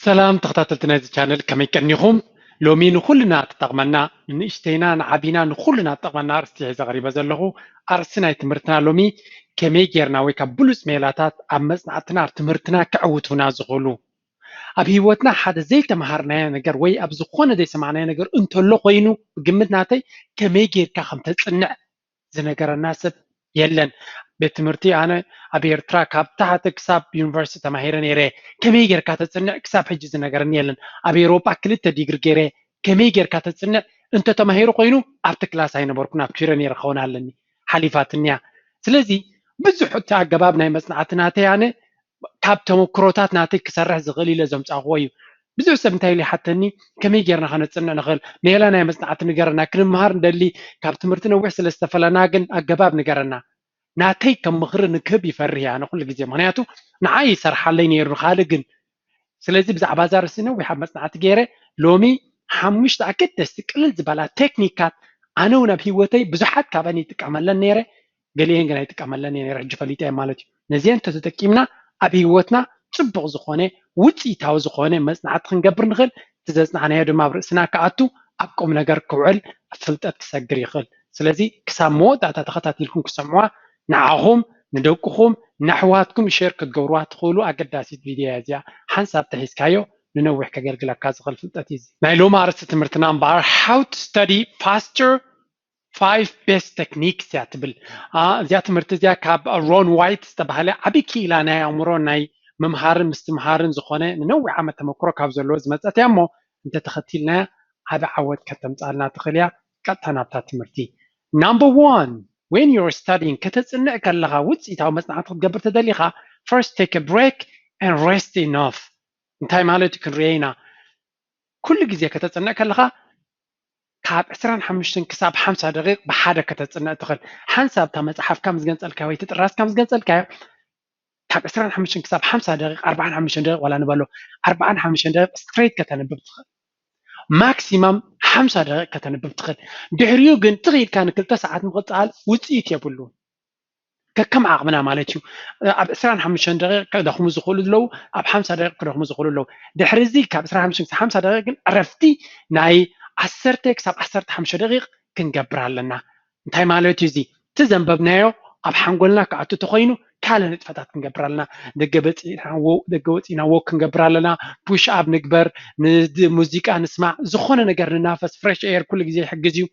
ሰላም ተኸታተልቲ ናይዚ ቻነል፣ ከመይ ቀኒኹም? ሎሚ ንኹልና ትጠቕመና፣ ንንእሽተይና ንዓቢና ንኹልና ትጠቕመና ኣርእስቲ ሒዘ ቀሪበ ዘለኹ። ኣርእስቲ ናይ ትምህርትና ሎሚ ከመይ ጌርና ወይ ካብ ብሉጽ ሜላታት ኣብ መጽናዕትና ኣብ ትምህርትና ከዕውቱና ዝኽእሉ፣ ኣብ ህይወትና ሓደ ዘይተምሃርናዮ ነገር ወይ ኣብ ዝኾነ ዘይሰማዕናዮ ነገር እንተሎ ኮይኑ፣ ብግምት ናተይ ከመይ ጌርካ ከም ተጽንዕ ዝነገረና ሰብ የለን። ቤት ትምህርቲ ኣነ ኣብ ኤርትራ ካብ ታሕቲ ክሳብ ዩኒቨርሲቲ ተማሂረ ነይረ። ከመይ ጌርካ ተጽንዕ ክሳብ ሕጂ ዝነገረኒ የለን። ኣብ ኤውሮጳ ክልተ ዲግሪ ገይረ ከመይ ጌርካ ተጽንዕ እንተ ተማሂሩ ኮይኑ ኣብቲ ክላስ ኣይነበርኩን፣ ኣብ ኪረ ነይረ ክኸውን ኣለኒ፣ ሓሊፋትንያ። ስለዚ ብዙሕ እቲ ኣገባብ ናይ መጽናዕቲ ናተይ ኣነ ካብ ተመክሮታት ናተይ ክሰርሕ ዝኽእል ኢለ ዘምጻእክዎ እዩ። ብዙሕ ሰብ እንታይ ኢሉ ይሓተኒ፣ ከመይ ጌርና ከነጽንዕ ንኽእል? ሜላ ናይ መጽናዕቲ ንገረና፣ ክንምሃር ንደሊ፣ ካብ ትምህርቲ ነዊሕ ስለ ዝተፈለና ግን ኣገባብ ንገረና። ናተይ ከም ምኽሪ ንክህብ ይፈርህ እየ ኣነ ኩሉ ግዜ፣ ምኽንያቱ ንዓይ ይሰርሓለይ ነይሩ፣ ንኻልእ ግን። ስለዚ ብዛዕባ እዛ ርእሲ ነዊሕ ኣብ መጽናዕቲ ገይረ፣ ሎሚ ሓሙሽተ ኣገደስቲ ቅልል ዝበላ ቴክኒካት ኣነ እውን ኣብ ህይወተይ ብዙሓት ካብአን ይጥቀመለን ነይረ፣ ገሊአን ግን ኣይጥቀመለን እየ ነይረ፣ ሕጂ ፈሊጠ እየ ማለት እዩ። ነዚአን እንተተጠቂምና ኣብ ህይወትና ጽቡቕ ዝኾነ ውጽኢታዊ ዝኾነ መጽናዕቲ ክንገብር ንኽእል፣ እቲ ዘጽናዕናዮ ድማ ኣብ ርእስና ክኣቱ ኣብ ቁም ነገር ክውዕል ኣብ ፍልጠት ክሰግር ይኽእል። ስለዚ ክሳብ መወዳእታ ተኸታቲልኩም ክሰምዕዋ ንዓኹም ንደቅኹም ንኣሕዋትኩም ሸር ክትገብርዋ ትኽእሉ ኣገዳሲት ቪድዮ እያ እዚኣ። ሓንሳብ ተሒዝካዮ ንነዊሕ ከገልግለካ ዝኽእል ፍልጠት እዩ። ናይ ሎሚ ኣርእስቲ ትምህርትና እምበኣር how to study faster five best techniques እያ ትብል። እዚኣ ትምህርቲ እዚኣ ካብ ሮን ዋይት ዝተባህለ ዓብዪ ክኢላ ናይ ኣእምሮ ናይ ምምሃርን ምስትምሃርን ዝኾነ ንነዊሕ ዓመት ተመክሮ ካብ ዘለዎ ዝመፀት እያ እሞ እንተተኸቲልናያ ዓቢ ዓወት ከተምፃልና ትኽእል እያ። ቀጥታ ናብታ ትምህርቲ። Number one, when you're studying ከተፅንዕ ከለኻ ውፅኢታዊ መፅናዕቲ ክትገብር ተደሊኻ first take a break and rest enough። እንታይ ማለት እዩ ክንርኤ ኢና። ኩሉ ግዜ ከተፅንዕ ከለኻ ካብ ዕስራን ሓሙሽተን ክሳብ ሓምሳ ደቂቕ ብሓደ ከተፅንዕ ትኽእል። ሓንሳብ እታ መፅሓፍካ ምስ ገንፀልካዮ ወይ እቲ ጥራዝካ ምስ ገንፀልካዮ ካብ ዕስራን ሓሙሽተን ክሳብ ሓምሳ ደቂቕ፣ ኣርባዓን ሓሙሽተን ደቂቕ ዋላ ንበሎ፣ ኣርባዓን ሓሙሽተን ደቂቕ ስትሬት ከተንብብ ትኽእል። ማክሲማም ሓምሳ ደቂቕ ከተንብብ ትኽእል። ድሕሪኡ ግን ትኽ ኢልካ ንክልተ ሰዓት ምቕፃል ውፅኢት የብሉን። ከከም ዓቕምና ማለት እዩ። ኣብ ዕስራን ሓሙሽተን ደቂቕ ክደኽሙ ዝኽእሉ ኣለዉ፣ ኣብ ሓምሳ ደቂቕ ክደኽሙ ዝኽእሉ ኣለዉ። ድሕሪ እዚ ካብ ዕስራን ሓሙሽተን ክሳብ ሓምሳ ደቂቕ ግን ዕረፍቲ ናይ ዓሰርተ ክሳብ ዓሰርተ ሓሙሽተ ደቂቕ ክንገብር ኣለና። እንታይ ማለት እዩ እዚ? እቲ ዘንበብናዮ ኣብ ሓንጎልና ክኣቱ ተኾይኑ ካልእ ንጥፈታት ክንገብር ኣለና። ደገ በፂና ወ-፣ ደገ ወፂና ወክ ክንገብር ኣለና። ፑሽ ኣፕ ንግበር፣ ን-፣ ሙዚቃ ንስማዕ፣ ዝኾነ ነገር ንናፈስ፣ ፍሬሽ ኤር ኩሉ ግዜ ይሕግዝ እዩ።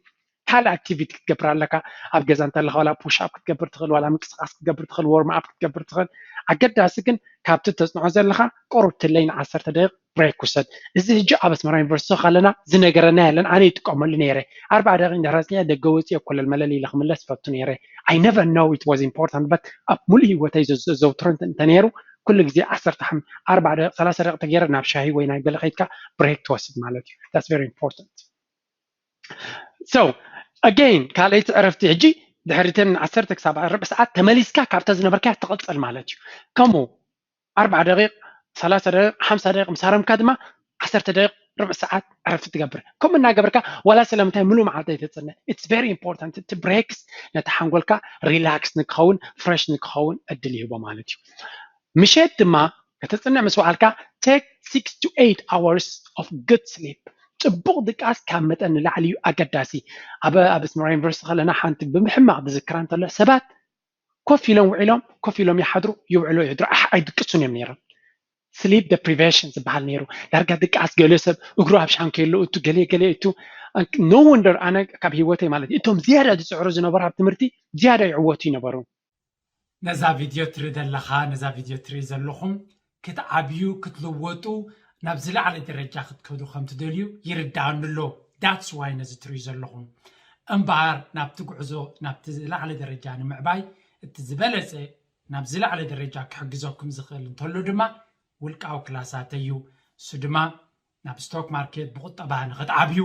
ካልእ ኣክቲቪቲ ክትገብር ኣለካ። ኣብ ገዛ እንተለኻ ዋላ ፑሽ ኣፕ ክትገብር ትኽእል፣ ዋላ ምንቅስቃስ ክትገብር ትኽእል፣ ዎርም ኣፕ ክትገብር ትኽእል። ኣገዳሲ ግን ካብቲ ተፅንዖ ዘለኻ ቁሩብ ትለይ ንዓሰርተ ደቂቕ ብሬክ ውሰድ። እዚ ሕጂ ኣብ ኣስመራ ዩኒቨርሲቲ ከለና ዝነገረና የለን፣ ኣነ ይጥቀመሉ ነይረ። ኣርባዓ ደቂቕ እንድሕር ኣፅኒዐ ደገ ወፂአ ኮለል መለል ኢለ ክምለስ ይፈቱ ነይረ። I never know it was important, but ኣብ ሙሉእ ህይወተይ ዘ-፣ ዘዘውትሮ እንተ-፣ እንተነይሩ ኩሉ ግዜ ዓሰርተ ሓም-፣ ኣርባዓ ደቂቕ፣ ሰላሳ ደቂቕ ተገይረ ናብ ሻሂ ወይ ናብ ገለ ከይድካ ብሬክ ትወስድ ማለት እዩ። That's very important. So again ካልኣይቲ ዕረፍቲ ሕጂ ድሕሪ እተን ዓሰርተ ክሳብ ርብዒ ሰዓት ተመሊስካ ካብታ ዝነበርካያ ትቕጽል ማለት እዩ። ከምኡ ኣርባዓ ደቂቕ፣ ሰላሳ ደቂቕ፣ ሓምሳ ደቂቕ ምስ ሃረምካ ድማ ዓሰርተ ደቂቕ፣ ርብዒ ሰዓት ዕረፍቲ ትገብር። ከምኡ እናገበርካ ዋላ ስለምንታይ ምሉእ መዓልቲ ኣይተጽንዕ። It's very important። እቲ ብሬክስ ነቲ ሓንጎልካ ሪላክስ ንክኸውን ፍሬሽ ንክኸውን ዕድል ይህቦ ማለት እዩ። ምሸት ድማ ከተጽንዕ ምስ ወዓልካ take six to eight hours of good sleep። ጽቡቕ ድቃስ ካብ መጠን ንላዕሊ እዩ ኣገዳሲ። ኣብ ኣብ ኣስመራ ዩኒቨርሲቲ ከለና ሓንቲ ብሕማቕ ዝዝክራ እንተሎ ሰባት ኮፍ ኢሎም ውዒሎም ኮፍ ኢሎም ይሓድሩ፣ ይውዕሉ ይሕድሩ፣ ኣሕ-፣ ኣይድቅሱን እዮም ነይሮም። ስሊፕ ደፕሪቬሽን ዝበሃል ነይሩ። ዳርጋ ድቃስ ገለ ሰብ እግሩ ኣብ ሻንከሎ እቱ ገለ ገለ እቱ። No wonder ኣነ ካብ ህይወተይ ማለት እዩ እቶም ዝያዳ ዝጽዕሩ ዝነበሩ ኣብ ትምህርቲ ዝያዳ ይዕወቱ ይነበሩ። ነዛ ቪድዮ ትርኢ ዘለኻ፣ ነዛ ቪድዮ ትርኢ ዘለኹም ክትዓብዩ፣ ክትልወጡ፣ ናብ ዝለዓለ ደረጃ ክትከዱ ከም ትደልዩ ይርድኣኒ ኣሎ። That's why ነዚ ትርእዩ ዘለኹም። እምበኣር ናብቲ ጉዕዞ ናብቲ ዝለዓለ ደረጃ ንምዕባይ እቲ ዝበለጸ ናብ ዝለዓለ ደረጃ ክሕግዘኩም ዝኽእል እንተሎ ድማ ውልቃዊ ክላሳት እዩ። እሱ ድማ ናብ ስቶክ ማርኬት ብቁጠባ ንክትዓብዩ፣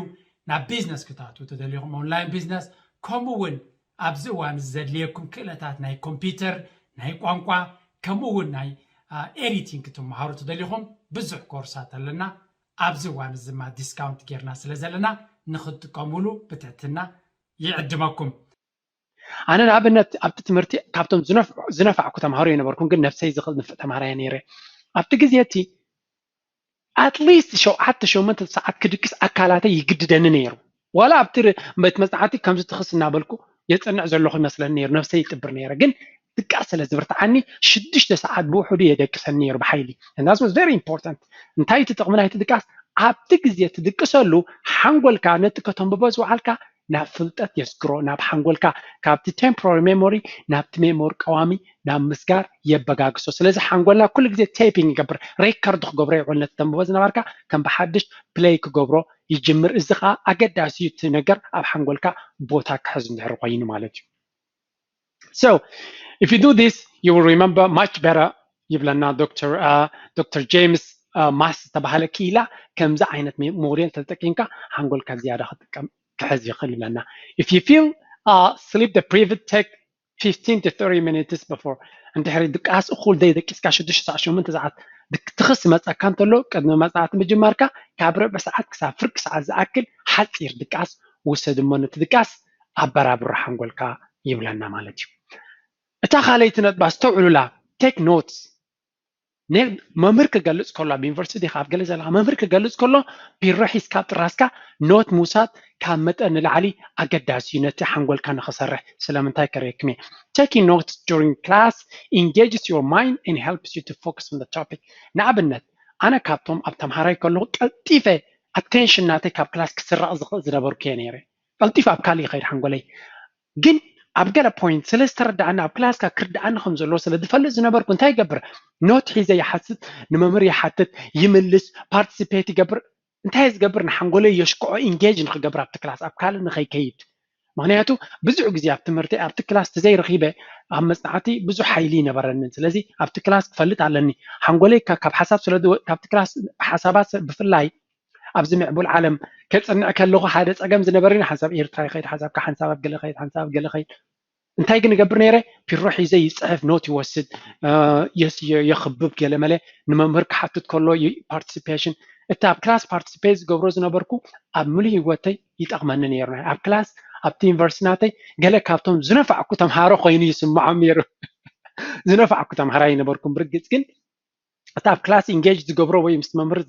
ናብ ቢዝነስ ክትኣትዉ ተደሊኹም ኦንላይን ቢዝነስ፣ ከምኡ እውን ኣብዚ እዋን እዚ ዘድልየኩም ክእለታት ናይ ኮምፒውተር፣ ናይ ቋንቋ፣ ከምኡ እውን ናይ፣ አ፣ ኤዲቲንግ ክትመሃሩ ተደሊኹም ብዙሕ ኮርሳት ኣለና። ኣብዚ እዋን እዚ ድማ ዲስካውንት ጌርና ስለ ዘለና ንክትጥቀሙሉ ብትሕትና ይዕድመኩም። ኣነ ንኣብነት ኣብቲ ትምህርቲ ካብቶም ዝነፍ-፣ ዝነፋዕኩ ተምሃሮ ኣይነበርኩን፣ ግን ነብሰይ ዝኽእል ንፍዕ ተምሃራይ እየ ነይረ። ኣብቲ ግዜ እቲ ኣትሊስት ሸውዓተ ሸሞንተ ሰዓት ክድቅስ ኣካላተይ ይግድደኒ ነይሩ። ዋላ ኣብቲ ቤት መፅናዕቲ ከምዚ ትኽስ እናበልኩ የፅንዕ ዘለኹ ይመስለኒ ነይሩ፣ ነብሰይ ይጥብር ነይረ። ግን ድቃስ ስለ ዝብርትዓኒ ሽዱሽተ ሰዓት ብውሕዱ የደቅሰኒ ነይሩ ብሓይሊ። And that was very important። እንታይ እቲ ጥቕሚ ናይቲ ድቃስ? ኣብቲ ግዜ ትድቅሰሉ ሓንጎልካ ነቲ ከተንብቦ ዝወዓልካ ናብ ፍልጠት የስግሮ፣ ናብ ሓንጎልካ፣ ካብቲ ቴምፖራሪ ሜሞሪ ናብቲ ሜሞሪ ቀዋሚ ናብ ምስጋር የበጋግሶ። ስለዚ ሓንጎልና ኩሉ ግዜ ቴፒንግ ይገብር፣ ሬከርድ ክገብሮ ይውዕል። ነቲ ተንብቦ ዝነበርካ ከም ብሓድሽ ፕሌይ ክገብሮ ይጅምር። እዚ ከዓ ኣገዳሲ እዩ፣ እቲ ነገር ኣብ ሓንጎልካ ቦታ ክሕዝ እንድሕር ኮይኑ ማለት እዩ። So if you do this, you will remember much better ይብለና ዶክተር ዶክተር ጄምስ ማስ ዝተባሃለ ክኢላ። ከምዚ ዓይነት ሞዴል ተጠቂምካ ሓንጎልካ ዝያዳ ክጥቀም ክሕዝ ይኽእል ይብለና። If you feel uh, sleep deprived, take fifteen to thirty minutes before። እንድሕሪ ድቃስ እኹል ደይ ደቂስካ ሽዱሽተ ሰዓት ሸሞንተ ሰዓት ትኽስ መፀካ እንተሎ ቅድሚ መፅናዕቲ ምጅማርካ ካብ ርብዒ ሰዓት ክሳብ ፍርቂ ሰዓት ዝኣክል ሓፂር ድቃስ ውሰድ እሞ ነቲ ድቃስ ኣበራብሮ ሓንጎልካ ይብለና ማለት እዩ። እታ ካልኣይቲ ነጥባ ኣስተውዕሉላ፣ take notes። መምህር ክገልፅ ከሎ ኣብ ዩኒቨርሲቲ ዲኻ ኣብ ገለ ዘለካ መምህር ክገልፅ ከሎ ቢሮ ሒዝካ ኣብ ጥራስካ ኖት ምውሳድ ካብ መጠን ንላዕሊ ኣገዳሲ እዩ ነቲ ሓንጎልካ ንክሰርሕ። ስለምንታይ ከርእየኩም እየ። Taking notes during class engages your mind and helps you to focus on the topic። ንኣብነት ኣነ ካብቶም ኣብ ተምሃራይ ከለኹ ቀልጢፈ ኣቴንሽን ናተይ ካብ ክላስ ክስረቕ ዝኽእል ዝነበርኩ እየ ነይረ። ቀልጢፈ ኣብ ካልእ ይኸይድ ሓንጎለይ። ግን ኣብ ገለ ፖይንት ስለ ዝተረዳኣኒ ኣብ ክላስካ ክርዳኣኒ ከም ዘለዎ ስለ ዝፈልጥ ዝነበርኩ እንታይ ይገብር? ኖት ሒዘ ይሓስብ፣ ንመምህር ይሓትት፣ ይምልስ፣ ፓርቲሲፔት ይገብር። እንታይ ዝገብር? ንሓንጎለይ የሽክዖ ኢንጌጅ ንክገብር ኣብቲ ክላስ ኣብ ካልእ ንኸይከይድ። ምክንያቱ ብዙሕ ግዜ ኣብ ትምህርቲ ኣብቲ ክላስ ተዘይረኺበ ኣብ መፅናዕቲ ብዙሕ ሓይሊ ይነበረንን። ስለዚ ኣብቲ ክላስ ክፈልጥ ኣለኒ። ሓንጎለይ ካብ ሓሳብ ስለ ካብቲ ክላስ ሓሳባት ብፍላይ ኣብዚ ምዕቡል ዓለም ከፅንዕ ከለኹ ሓደ ፀገም ዝነበረኒ ሓንሳብ ኤርትራ ይኸይድ፣ ሓንሳብ ሓንሳብ ኣብ ገለ ኸይድ፣ ሓንሳብ ኣብ ገለ ኸይድ። እንታይ ግን እገብር ነይረ? ፒሮ ሒዘ ይፅሕፍ፣ ኖት ይወስድ፣ የኽብብ፣ ገለ መለ ንመምህር ክሓትት ከሎ ፓርቲሲፔሽን። እቲ ኣብ ክላስ ፓርቲሲፔት ዝገብሮ ዝነበርኩ ኣብ ምሉእ ህይወተይ ይጠቕመኒ ነይሩ። ኣብ ክላስ ኣብቲ ዩኒቨርሲቲ ናተይ ገለ ካብቶም ዝነፋዕኩ ተምሃሮ ኮይኑ ይስምዖም ነይሩ። ዝነፋዕኩ ተምሃራይ ይነበርኩም ብርግፅ ግን እቲ ኣብ ክላስ ኢንጌጅ ዝገብሮ ወይ ምስ መምህር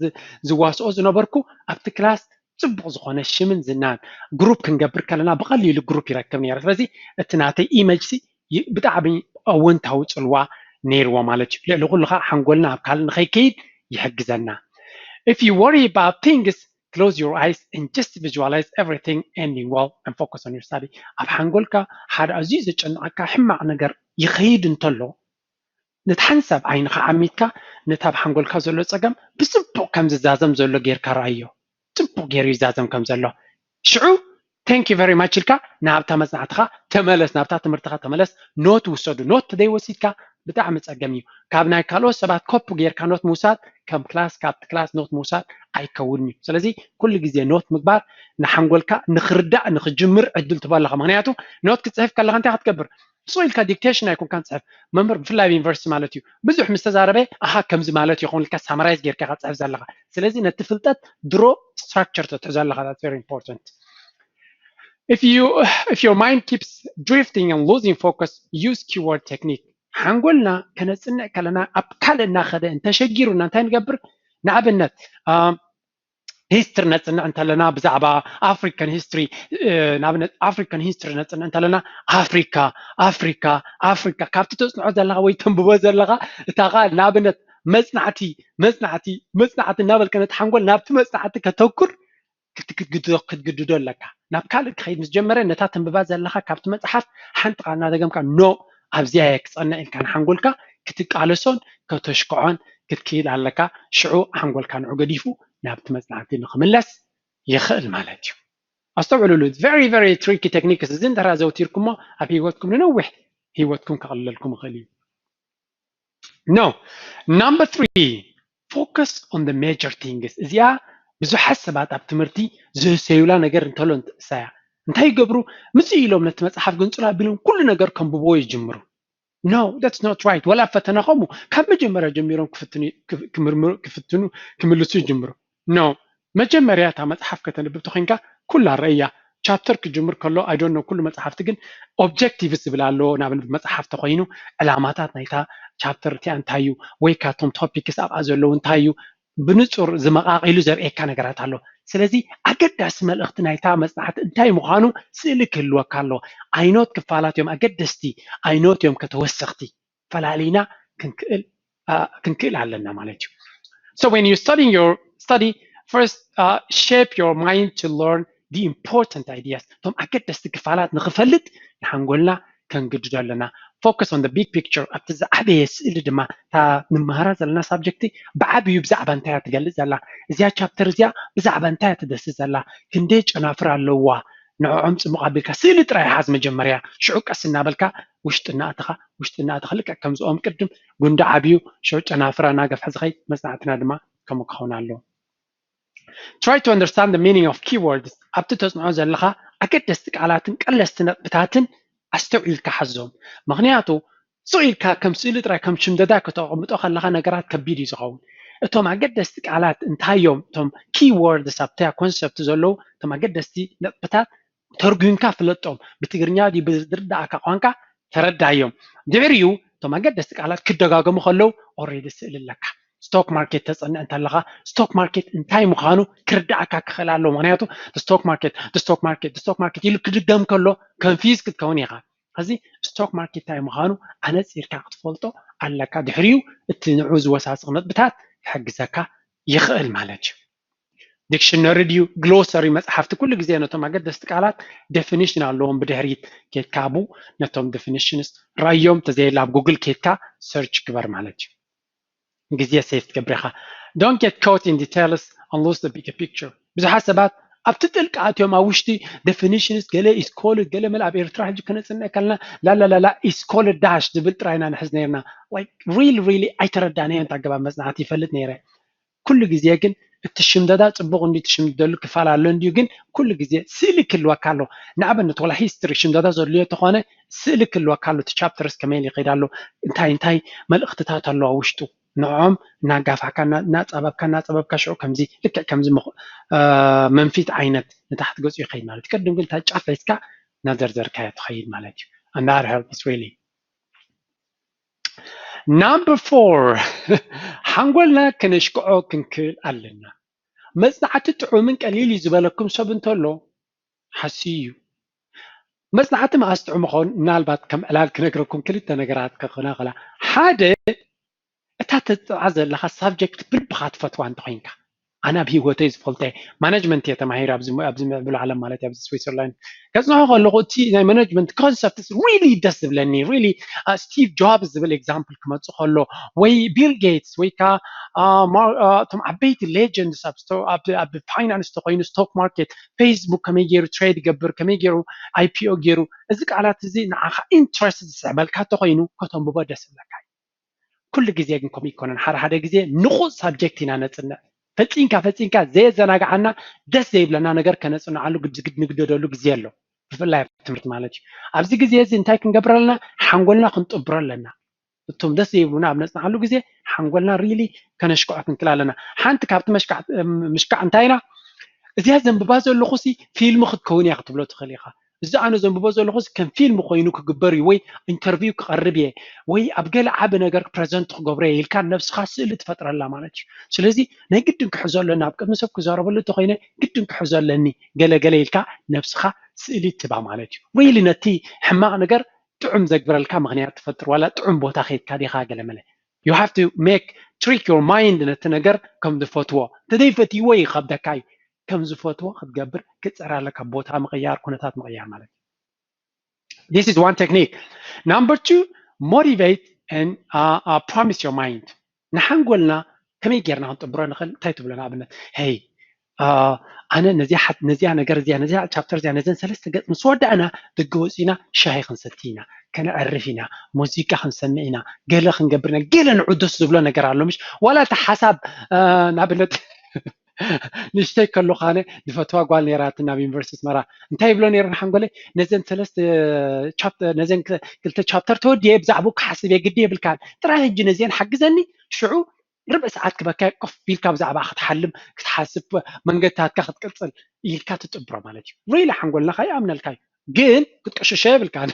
ዝዋስኦ ዝነበርኩ ኣብቲ ክላስ ፅቡቕ ዝኾነ ሽምን ዝናን ግሩፕ ክንገብር ከለና ብቐሊሉ ግሩፕ ይረክብ ነይረ። ስለዚ እቲ ናተይ ኢመጅ ሲ ብጣዕሚ ኣወንታዊ ፅልዋ ነይርዎ ማለት እዩ። ልዕሊ ኩሉ ከዓ ሓንጎልና ኣብ ካልእ ንኸይከይድ ይሕግዘና። If you worry about things, close your eyes and just visualize everything ending well and focus on your study። ኣብ ሓንጎልካ ሓደ ኣዝዩ ዘጨንቐካ ሕማቕ ነገር ይኸይድ እንተሎ ነቲ ሓንሳብ ዓይንኻ ዓሚትካ ነቲ ኣብ ሓንጎልካ ዘሎ ፀገም ብፅቡቕ ከም ዝዛዘም ዘሎ ጌርካ ረኣዮ። ፅቡቕ ገይሩ ይዛዘም ከም ዘሎ። ሽዑ thank you very much ኢልካ ናብታ መፅናዕትኻ ተመለስ፣ ናብታ ትምህርትኻ ተመለስ። ኖት ውሰዱ። ኖት ተዘይወሲድካ ብጣዕሚ ፀገም እዩ። ካብ ናይ ካልኦት ሰባት ኮፒ ጌርካ ኖት ምውሳድ ከም ክላስ ካብቲ ክላስ ኖት ምውሳድ ኣይከውንን እዩ። ስለዚ ኩሉ ግዜ ኖት ምግባር ንሓንጎልካ ንክርዳእ ንክጅምር ዕድል ትህቦ ኣለኻ። ምክንያቱ ኖት ክትፅሕፍ ከለካ እንታይ ክትገብር? ስቕ ኢልካ ዲክቴሽን ኣይኮንካን ትፅሕፍ። መምህር ብፍላይ ኣብ ዩኒቨርሲቲ ማለት እዩ ብዙሕ ምስ ተዛረበ ኣሃ ከምዚ ማለት ይኸውን ኢልካ ሳማራይዝ ጌርካ ኢኻ ትፅሕፍ ዘለኻ። ስለዚ ነቲ ፍልጠት ድሮ ስትራክቸር ተትሕዞ ኣለኻ። That's very important. If you if your mind keeps drifting and losing focus, use keyword technique. ሓንጎልና ከነፅንዕ ከለና ኣብ ካልእ እናኸደ እንተሸጊሩና እንታይ ንገብር? ንኣብነት ሂስትሪ ነፅንዕ እንተለና ብዛዕባ ኣፍሪካን ሂስትሪ ንኣብነት ኣፍሪካን ሂስትሪ ነፅንዕ እንተለና ኣፍሪካ ኣፍሪካ ኣፍሪካ ካብቲ ተፅንዖ ዘለካ ወይ ተንብቦ ዘለካ እታ ቃል ንኣብነት መፅናዕቲ መፅናዕቲ መፅናዕቲ እናበልካ ነቲ ሓንጎል ናብቲ መፅናዕቲ ከተኩር ክትግድዶ ኣለካ። ናብ ካልእ ክኸይድ ምስ ጀመረ ነታ ተንብባ ዘለካ ካብቲ መፅሓፍ ሓንቲ ቃል እናደገምካ ኖ ኣብዚያ እየ ክፀንዕ ኢልካ ንሓንጎልካ ክትቃለሶን ከተሽክዖን ክትክእል ኣለካ። ሽዑ ሓንጎልካ ንዑ ገዲፉ ናብቲ መፅናዕቲ ንክምለስ ይኽእል ማለት እዩ። ኣስተውዕሉሉ። Very very tricky techniques። እዚ እንድሕር ኣዘውቲርኩሞ ኣብ ህይወትኩም ንነዊሕ ህይወትኩም ከቕልለልኩም ይኽእል እዩ። No. Number three, focus on the major things. እዚኣ ብዙሓት ሰባት ኣብ ትምህርቲ ዝህሰዩላ ነገር እንተሎ እሳ እያ። እንታይ ይገብሩ? ምጽእ ኢሎም ነቲ መጽሓፍ ግንጽሉ ኣቢሎም ኩሉ ነገር ከንብብዎ ይጅምሩ። No, that's not right. ወላ ኣብ ፈተና ከምኡ ካብ መጀመርያ ጀሚሮም ክፍትኑ ክፍትኑ ክምልሱ ይጅምሩ። No. መጀመርያ እታ መጽሓፍ ከተንብብ ተኾይንካ ኩላ ረእያ። ቻፕተር ክጅምር ከሎ I don't know ኩሉ መጽሓፍቲ ግን ኦብጀክቲቭስ ዝብል ኣሎ። ንኣብነት መጽሓፍ ተኾይኑ ዕላማታት ናይታ ቻፕተር እቲኣ እንታይ እዩ ወይ ካቶም ቶፒክስ ኣብኣ ዘለዉ እንታይ እዩ ብንፁር ዝመቓቒሉ ዘርእየካ ነገራት ኣሎ። ስለዚ ኣገዳሲ መልእኽቲ ናይታ መፅናዕቲ እንታይ ምዃኑ ስእሊ ክህልወካ ኣሎ። ኣይኖት ክፋላት እዮም ኣገደስቲ፣ ኣይኖት እዮም ከተወሰኽቲ። ፈላሊና ክንክእል ኣለና ማለት እዩ። So when you studying your study, first uh, shape your mind to learn the important ideas. እቶም ኣገደስቲ ክፋላት ንክፈልጥ ንሓንጎልና ከንግድዶ ኣለና። Focus on the big picture፣ ኣብቲ ዝዓበየ ስእሊ ድማ እታ ንመሃራ ዘለና ሳብጀክቲ ብዓብዩ ብዛዕባ እንታይ እያ ትገልፅ ዘላ፣ እዚኣ ቻፕተር እዚኣ ብዛዕባ እንታይ እያ ትደስስ ዘላ፣ ክንደይ ጨናፍር ኣለዋ፣ ንዕኦም ፅቡቕ ኣቢልካ ስእሊ ጥራይ ሓዝ መጀመርያ። ሽዑ ቀስ እናበልካ ውሽጢ እናእተኻ ውሽጢ እናእተኻ ልክዕ ከምዚኦም ቅድም ጉንዲ ዓብዩ ሽዑ ጨናፍራ እናገፍሐ ዝኸይድ መፅናዕትና ድማ ከምኡ ክኸውን ኣለዎ። Try to understand the meaning of keywords። ኣብቲ ተፅንዖ ዘለኻ ኣገደስቲ ቃላትን ቀለስቲ ነጥብታትን ኣስተውዒልካ ሓዞም። ምክንያቱ ስቕ ኢልካ ከም ስእሊ ጥራይ ከም ሽምደዳ ከተቐምጦ ከለኻ ነገራት ከቢድ እዩ ዝኸውን። እቶም ኣገደስቲ ቃላት እንታይ እዮም? እቶም keywords ኣብታ ኮንሰፕት ዘለዉ እቶም ኣገደስቲ ነጥብታት ተርጉምካ ፍለጦም። ብትግርኛ ድዩ ብዝርዳእካ ቋንቋ ተረዳዮም። ድሕሪኡ እቶም ኣገደስቲ ቃላት ክደጋገሙ ከለዉ already ስእሊ ኣለካ። ስቶክ ማርኬት ተፀንዕ እንተለኻ ስቶክ ማርኬት እንታይ ምዃኑ ክርዳእካ ክኽእል ኣለዎ። ምክንያቱ ስቶክ ማርኬት ስቶክ ማርኬት ስቶክ ማርኬት ኢሉ ክድገም ከሎ confuse ክትከውን ኢኻ። ሕዚ ስቶክ ማርኬት እንታይ ምዃኑ ኣነፂርካ ክትፈልጦ ኣለካ። ድሕሪኡ እቲ ንዑ ዝወሳስቕ ነጥብታት ክሕግዘካ ይኽእል ማለት እዩ። ዲክሽነሪ ድዩ ግሎሰሪ መፅሓፍቲ ኩሉ ግዜ ነቶም ኣገደስቲ ቃላት ዴፊኒሽን ኣለዎም። ብድሕሪት ኬድካ ኣብኡ ነቶም ዴፊኒሽንስ ራዮም፣ ተዘየለ ኣብ ጉግል ኬድካ ሰርች ግበር ማለት እዩ። ግዜ ሴፍ ትገብር ኢኻ። Don't get caught in details and lose the bigger picture። ብዙሓት ሰባት ኣብቲ ጥልቂ ኣትዮም ኣብ ውሽጢ ዴፊኒሽንስ ገለ ኢስኮልድ ገለ መል ኣብ ኤርትራ ሕጂ ክነፅንዕ ከለና ላላላላ ኢስኮልድ ዳሽ ዝብል ጥራይና ንሕዝ ነርና። Like really really ኣይተረዳናዮን ኣገባብ መፅናዕቲ ይፈልጥ ነይረ። ኩሉ ግዜ ግን እቲ ሽምደዳ ፅቡቕ እንዲ ትሽምደሉ ክፋል ኣሎ እንዲዩ ግን ኩሉ ግዜ ስእሊ ክህልወካ ኣሎ። ንኣብነት ዋላ ሂስትሪ ሽምደዳ ዘድልዮ ተኾነ ስእሊ ክህልወካ ኣሎ። እቲ ቻፕተርስ ከመይ ኢሉ ይኸይድ ኣሎ፣ እንታይ እንታይ መልእኽትታት ኣለዋ ውሽጡ፣ ንዕኦም እናጋፋሕካ እናፀበብካ እናፀበብካ ሽዑ ከምዚ ልክዕ ከምዚ መንፊት ዓይነት ንታሕቲ ገፁ ይኸይድ ማለት እዩ። ቅድም ግን እታ ጫፍ ሒዝካ እናዘርዘርካዮ ትኸይድ ማለት እዩ። And that helps really። Number four ሓንጎልና ከነሽክዖ ክንክእል ኣለና። መፅናዕቲ ጥዑምን ቀሊል እዩ ዝበለኩም ሰብ እንተሎ ሓስዩ እዩ። መፅናዕቲ መኣስ ጥዑም ኸውን ምናልባት ከም ዕላል ክነግረኩም ክልተ ነገራት ክኾና ከላ ሓደ እታ ተፅንዓ ዘለኻ ሳብጀክት ብልብኻ ትፈትዋ እንተኮይንካ ኣነ ኣብ ህይወተይ ዝፈልጠ ማኔጅመንት እየ ተማሂረ ኣብዚ ኣብዚ ምዕብሉ ዓለም ማለት ኣብዚ ስዊዘርላንድ ከፅንዖ ከለኹ እቲ ናይ ማኔጅመንት ኮንሰፕት ሪሊ ደስ ዝብለኒ ሪሊ ስቲቭ ጆብስ ዝብል ኤግዛምፕል ክመፅእ ከሎ ወይ ቢል ጌትስ ወይ ከዓ እቶም ዓበይቲ ሌጀንድስ ኣብ ፋይናንስ ተኮይኑ ስቶክ ማርኬት ፌስቡክ ከመይ ገይሩ ትሬድ ይገብር ከመይ ገይሩ ኣይፒኦ ገይሩ እዚ ቃላት እዚ ንዓኻ ኢንትረስት ዝስዕበልካ ተኮይኑ ከተንብቦ ደስ ዝብለካ እዩ። ኩሉ ግዜ ግን ከምኡ ይኮነን። ሓደ ሓደ ግዜ ንቑፅ ሳብጀክት ኢና ነፅንዕ። ፈፂንካ ፈፂንካ ዘየዘናግዓና ደስ ዘይብለና ነገር ከነፅንዓሉ ግድ ግድ ንግደደሉ ግዜ ኣሎ። ብፍላይ ኣብ ትምህርቲ ማለት እዩ። ኣብዚ ግዜ እዚ እንታይ ክንገብር ኣለና? ሓንጎልና ክንጥብሮ ኣለና። እቶም ደስ ዘይብሉና ኣብ ነፅንዓሉ ግዜ ሓንጎልና ሪሊ ከነሽክዖ ክንክል ኣለና። ሓንቲ ካብቲ መሽካዕ ምሽካዕ እንታይ ኢና? እዚኣ ዘንብባ ዘለኹ ሲ ፊልም ክትከውን እያ ክትብሎ ትኽእል ኢኻ። እዚ ኣነ ዘንብቦ ዘለኹስ ከም ፊልም ኮይኑ ክግበር እዩ ወይ ኢንተርቪው ክቐርብ እየ ወይ ኣብ ገለ ዓቢ ነገር ፕረዘንት ክገብሮ እየ ኢልካ ነብስኻ ስእሊ ትፈጥረላ ማለት እዩ። ስለዚ ናይ ግድን ክሕዞ ኣለና፣ ኣብ ቅድሚ ሰብ ክዛረበሉ እንተኮይነ ግድን ክሕዞ ኣለኒ ገለ ገለ ኢልካ ነብስኻ ስእሊ ትባ ማለት እዩ። ሪሊ ነቲ ሕማቕ ነገር ጥዑም ዘግብረልካ ምክንያት ትፈጥር ዋላ ጥዑም ቦታ ከይድካ ዲኻ ገለ መለ you have to make trick your mind ነቲ ነገር ከም ዝፈትዎ እንተዘይፈትይዎ ይኸብደካ እዩ። ከም ዝፈትዎ ክትገብር ክትፅዕር ኣለካ። ቦታ ምቕያር፣ ኩነታት ምቕያር ማለት እዩ። This is one technique. Number two, motivate and uh, uh, promise your mind. ንሓንጎልና ከመይ ጌርና ክንጥብሮ ንኽእል? እንታይ ትብሎ? ንኣብነት ሄይ ኣነ ነዚኣ ነገር እዚኣ ነዚኣ ቻፕተር እዚኣ ነዘን ሰለስተ ገፅ ምስ ወዳእና ደገ ወፂና ሻሂ ክንሰቲ ኢና፣ ከነዕርፍ ኢና፣ ሙዚቃ ክንሰምዕ ኢና፣ ገለ ክንገብር ኢና፣ ገለ ንዑ ደስ ዝብሎ ነገር ኣሎ ምሽ ዋላ እቲ ሓሳብ ንኣብነት ንእሽተይ ከለኹ ኣነ ዝፈትዋ ጓል ነይራትን ናብ ዩኒቨርሲቲ ኣስመራ እንታይ ይብሎ ነይረ ንሓንጎለይ ነዘን ሰለስተ ነዘን ክልተ ቻፕተር ተወዲየ ብዛዕባኡ ክሓስብ እየ ግዲ የብልካን ጥራይ ሕጂ ነዚአን ሓግዘኒ ሽዑ ርብዒ ሰዓት ክበካ ኮፍ ኢልካ ብዛዕባ ክትሓልም ክትሓስብ መንገድታትካ ክትቅፅል ኢልካ ትጥብሮ ማለት እዩ። ሪሊ ሓንጎልና ከይኣምነልካ እዩ ግን ክትቅሽሾ የብልካን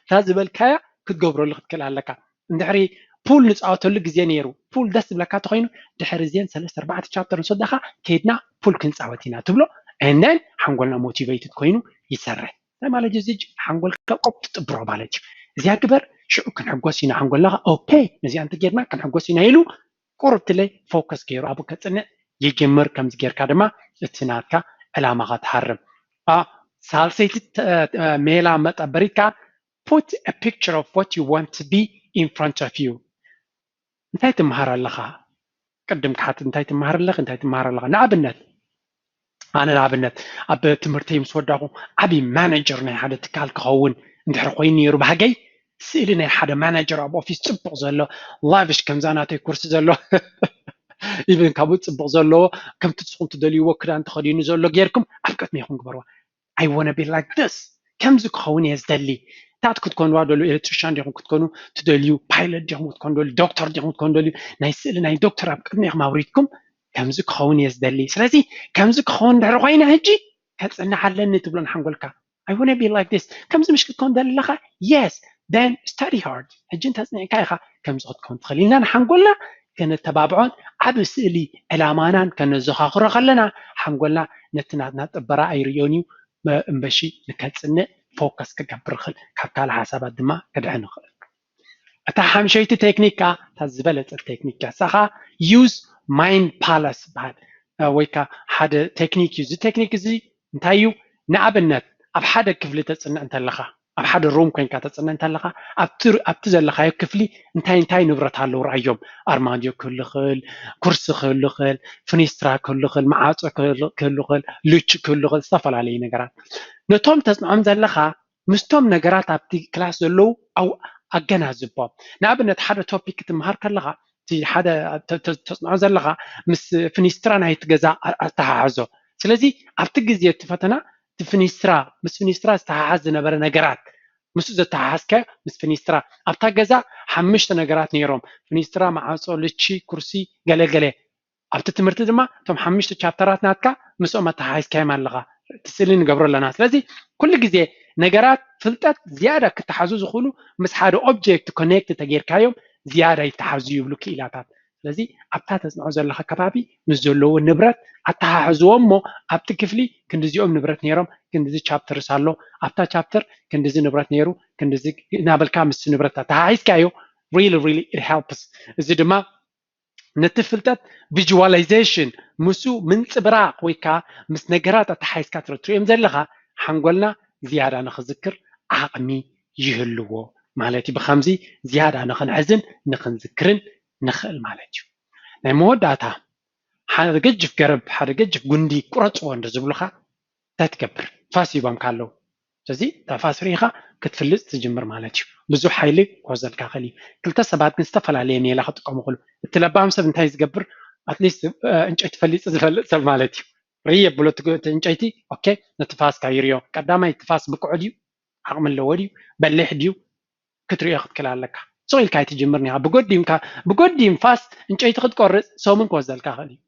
እታ ዝበልካያ ክትገብረሉ ክትክእል ኣለካ። እንድሕሪ ፑል ንፃወተሉ ግዜ ነይሩ። ፑል ደስ ዝብለካ ተኮይኑ ድሕሪ እዚአን ሰለስተ ኣርባዕተ ቻፕተር ምስ ወዳእካ ከይድና ፑል ክንፃወት ኢና ትብሎ። And then ሓንጎልና ሞቲቬትድ ኮይኑ ይሰርሕ። እንታይ ማለት እዩ? እዚ ሓንጎልካ ቆብ ትጥብሮ ማለት እዩ። እዚኣ ግበር፣ ሽዑ ክንሕጎስ ኢና። ሓንጎልና ኦኬ፣ ነዚኣ እንተጌርና ክንሕጎስ ኢና ኢሉ ቁርብ ትለይ ፎከስ ገይሩ ኣብኡ ከፅንዕ ይጅምር። ከምዚ ጌርካ ድማ እቲ ናትካ ዕላማኻ ትሃርም። ሳልሰይቲ ሜላ መጠበሪትካ put a picture of what you want to be in front of you። እንታይ ትምሃር ኣለኻ? ቅድም ክሓት እንታይ ትምሃር ኣለኽ? እንታይ ትምሃር ኣለኻ? ንኣብነት ኣነ ንኣብነት ኣብ ትምህርተይ ምስ ወዳኹ ዓብዪ ማነጀር ናይ ሓደ ትካል ክኸውን እንድሕር ኮይኑ ነይሩ ባህገይ ስእሊ ናይ ሓደ ማናጀር ኣብ ኦፊስ ፅቡቕ ዘሎ ላቪሽ ከምዛ ናተይ ኩርሲ ዘሎ ኢቨን ካብኡ ፅቡቕ ዘለዎ ከምቲ ንስኹም ትደልይዎ ክዳን ተኸዲኑ ዘሎ ጌርኩም ኣብ ቅድሜኹም ግበርዋ። I wanna be like this። ከምዚ ክኸውን እየ ዝደሊ። እንታይ ክትኮንዋ ደልዩ? ኤሌክትሪሻን ዲኹም ክትኮኑ ትደልዩ? ፓይለት ዲኹም ክትኮኑ ደልዩ? ዶክተር ዲኹም ክትኮኑ ደልዩ? ናይ ስእሊ ናይ ዶክተር ኣብ ቅድሜኹም ኣውሪድኩም ከምዚ ክኸውን እየ ዝደሊ። ስለዚ ከምዚ ክኸውን ድሕሪ ኮይነ ሕጂ ከፅንሕ ኣለኒ ትብሎ ንሓንጎልካ። I wanna be like this። ከምዚ ምሽ ክትኮን ደለኻ? Yes። Then study hard። ሕጂ እንተፅኒዕካ ኢኻ ከምዚ ክትኮን ትኽእል ኢልና ንሓንጎልና ከነተባብዖን ዓብ ስእሊ ዕላማናን ከነዘኻኽሮ ከለና ሓንጎልና ነቲ ናትና ጥበራ ኣይርእዮን እዩ እምበሺ ንከፅንዕ ፎከስ ክገብር ይኽእል፣ ካብ ካልእ ሓሳባት ድማ ክድሕን ይኽእል። እታ ሓምሸይቲ ቴክኒክ ከዓ እታ ዝበለፀት ቴክኒክ እያ። እሳ ከዓ use mind palace ዝበሃል ወይ ከዓ ሓደ ቴክኒክ እዩ። እዚ ቴክኒክ እዚ እንታይ እዩ? ንኣብነት ኣብ ሓደ ክፍሊ ተፅንዕ እንተለኻ፣ ኣብ ሓደ ሩም ኮይንካ ተፅንዕ እንተለኻ ኣብቲ ዘለኻዮ ክፍሊ እንታይ እንታይ ንብረት ኣለዉ ርኣዮም። ኣርማድዮ ክህሉ ይኽእል፣ ኩርሲ ክህሉ ይኽእል፣ ፍኒስትራ ክህሉ ይኽእል፣ መዓፆ ክህሉ ይኽእል፣ ልቺ ክህሉ ይኽእል፣ ዝተፈላለዩ ነገራት ነቶም ተፅንዖም ዘለኻ ምስቶም ነገራት ኣብቲ ክላስ ዘለዉ ኣገናዝቦም። ንኣብነት ሓደ ቶፒክ ክትምሃር ከለኻ እቲ ሓደ ተፅንዖ ዘለኻ ምስ ፍኒስትራ ናይቲ ገዛ ኣተሓሕዞ። ስለዚ ኣብቲ ግዜ እቲ ፈተና እቲ ፍኒስትራ ምስ ፍኒስትራ ዝተሓሓዝ ዝነበረ ነገራት ምስ ዘተሓሓዝካዮ ምስ ፍኒስትራ ኣብታ ገዛ ሓሙሽተ ነገራት ነይሮም። ፍኒስትራ፣ መዓፆ፣ ልቺ፣ ኩርሲ፣ ገለገለ ኣብቲ ትምህርቲ ድማ እቶም ሓሙሽተ ቻፕተራት ናትካ ምስኦም ኣተሓሒዝካዮም ኣለኻ። እቲ ስእሊ ንገብሮ ኣለና። ስለዚ ኩሉ ግዜ ነገራት ፍልጠት ዝያዳ ክተሓዙ ዝኽእሉ ምስ ሓደ ኦብጀክት ኮኔክት ተጌርካዮም ዝያዳ ይተሓዙ ይብሉ ክኢላታት። ስለዚ ኣብታ ተፅንዖ ዘለኻ ከባቢ ምስ ዘለዎ ንብረት ኣተሓሕዝዎ እሞ ኣብቲ ክፍሊ ክንዲዚኦም ንብረት ነይሮም፣ ክንዲዚ ቻፕተርስ ኣሎ፣ ኣብታ ቻፕተር ክንዲዚ ንብረት ነይሩ፣ ክንዲዚ እናበልካ ምስ ንብረት ኣተሓሒዝካዮ really really it helps። እዚ ድማ ነቲ ፍልጠት ቪዥዋላይዜሽን ምስኡ ምንፅብራቕ ወይ ከዓ ምስ ነገራት ኣተሓሒዝካ ትረትርዮም ዘለኻ ሓንጎልና ዝያዳ ንኽዝክር ዓቕሚ ይህልዎ ማለት እዩ። ብኸምዚ ዝያዳ ንኽንሕዝን ንኽንዝክርን ንኽእል ማለት እዩ። ናይ መወዳእታ ሓደ ገጅፍ ገረብ ሓደ ገጅፍ ጉንዲ ቁረፅዎ እንደ ዝብሉኻ እንታይ ትገብር? ፋስ ሂቦምካ ኣለዉ። ስለዚ እታ ፋስ ርኢኻ ክትፍልጥ ትጅምር ማለት እዩ። ብዙሕ ሓይሊ ክወዘልካ ክእል እዩ። ክልተ ሰባት ግን ዝተፈላለየ ሜላ ክጥቀሙ ክእሉ። እቲ ለባም ሰብ እንታይ ዝገብር? ኣትሊስት ዕንጨይቲ ፈሊጡ ዝፈልጥ ሰብ ማለት እዩ። ርኢ የብሎ እቲ ዕንጨይቲ ኦኬ፣ ነቲ ፋስ ካብ ይርዮ ቀዳማይ እቲ ፋስ ብቅዑ ድዩ? ዓቕሚ ኣለዎ ድዩ? በሊሕ ድዩ? ክትሪኦ ክትክእል ኣለካ። ስቕ ኢልካ ኣይትጅምርን ኢኻ። ብጎዲምካ ብጎዲም ፋስ ዕንጨይቲ ክትቆርፅ ሰሙን ክወዘልካ ክእል እዩ።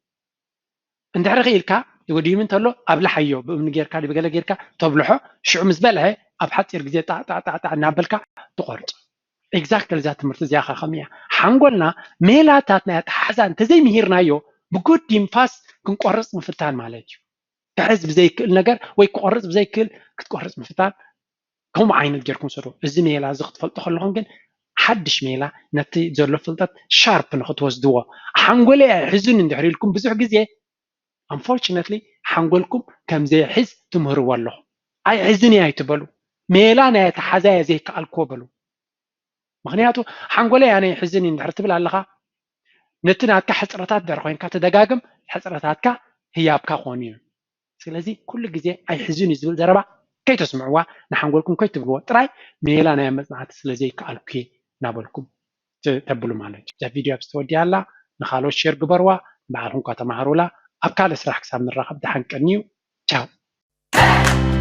እንድሕሪ ክኢልካ ወዲም እንተሎ ኣብልሓዮ ብእምኒ ጌርካ ብገለ ጌርካ ተብልሖ ሽዑ ምስ በልሐ ኣብ ሓፂር ግዜ ጣዕጣዕጣዕጣዕ እናበልካ ትቆርፆ። ኤግዛክትሊ እዛ ትምህርቲ እዚኣ ከ ከምኡ እያ። ሓንጎልና ሜላታት ናይ ኣተሓሕዛ እንተዘይምሂርናዮ ብጎዲም ፋስ ክንቆርፅ ምፍታን ማለት እዩ። ክሕዝ ብዘይክእል ነገር ወይ ክቆርፅ ብዘይክእል ክትቆርፅ ምፍታን ከምኡ ዓይነት ጌርኩም ስሩ። እዚ ሜላ እዚ ክትፈልጡ ከለኹም ግን ሓድሽ ሜላ ነቲ ዘሎ ፍልጠት ሻርፕ ንክትወስድዎ። ሓንጎለይ ኣይሕዝን እንድሕር ኢልኩም ብዙሕ ግዜ ኣንፎርችነትሊ ሓንጎልኩም ከም ዘይሕዝ ትምህርዎ ኣለኹም። ኣይሕዝን እየ ኣይትበሉ። ሜላ ናይ ኣተሓዛያ ዘይከኣልክዎ በሉ። ምክንያቱ ሓንጎለይ ኣነ ይሕዝን እዩ እንድሕር ትብል ኣለኻ ነቲ ናትካ ሕፅረታት ደር ኮይንካ ተደጋግም ሕፅረታትካ ህያብካ ክኾኑ እዩ። ስለዚ ኩሉ ግዜ ኣይሕዝን እዩ ዝብል ዘረባ ከይተስምዕዋ ንሓንጎልኩም ከይትብልዎ ጥራይ ሜላ ናይ መፅናዕቲ ስለዘይከኣልኩ እየ እናበልኩም ተብሉ ማለት እዩ። እዛ ቪድዮ ኣብ ዝተወዲኣ ኣላ። ንካልኦት ሼር ግበርዋ፣ ንባዕልኩም ኳ ተማሃሩላ። ኣብ ካልእ ስራሕ ክሳብ ንራኸብ ደሓን ቀንዩ። ቻው።